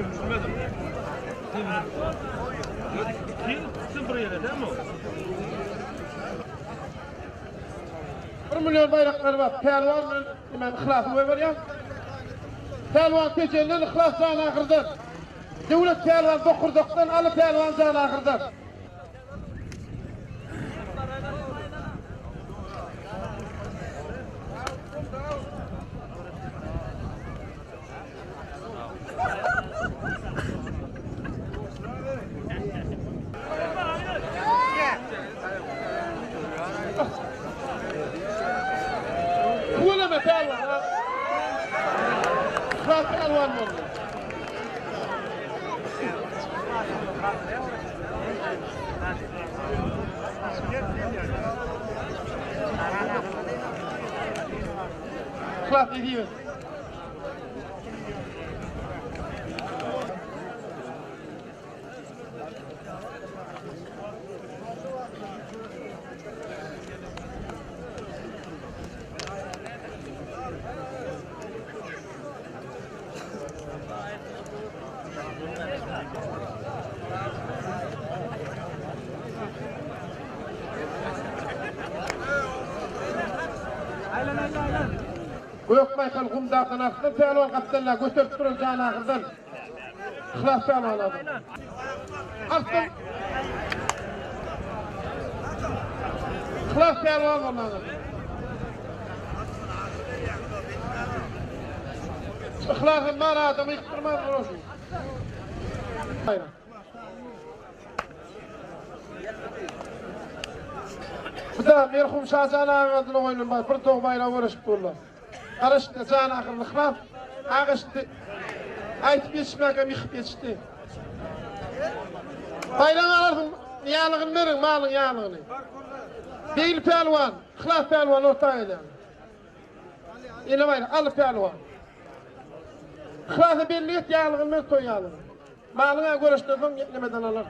Kim düşürmedim? Kim tutsun bir ýere, dämi o? Bir million baýraklary bar. Pälwan bilen men Yhlasy goýberýän. Pälwan Tejenden, Yhlas Janahyrdan. Döwlet pälwan Bokurdakdan, Aly pälwan Janahyrdan. Tüweleme pälwan. Yhlas pälwan boldy. Yhlas nesip etsin. Gök baýtal gumdaky Arslan pälwan gapdalda göterip duran Janahyrdan Yhlas pälwan adam. Arslan Yhlas pälwan boldy. Yhlasym bar adamy ýykdyrmaz burasy. Bu da merhum Şajan agaň adyna goýlan baý, bir tog baýragy göreşip durlar. Garaşdy jan ahyrly yhlas, agaşdy. Aýtyp ýetişmäkäm ýykyp ýetişdi. Baýragyňy alarsyň, ýalygyny beriň, malyň ýalygyny. Begli pälwan, Yhlas pälwan orta gelýär. Ene baýrak, Aly pälwan. Yhlasa belli et, ýalygyny ber, toý ýalygyny. Malyň-a göreşden soň nemeden alar.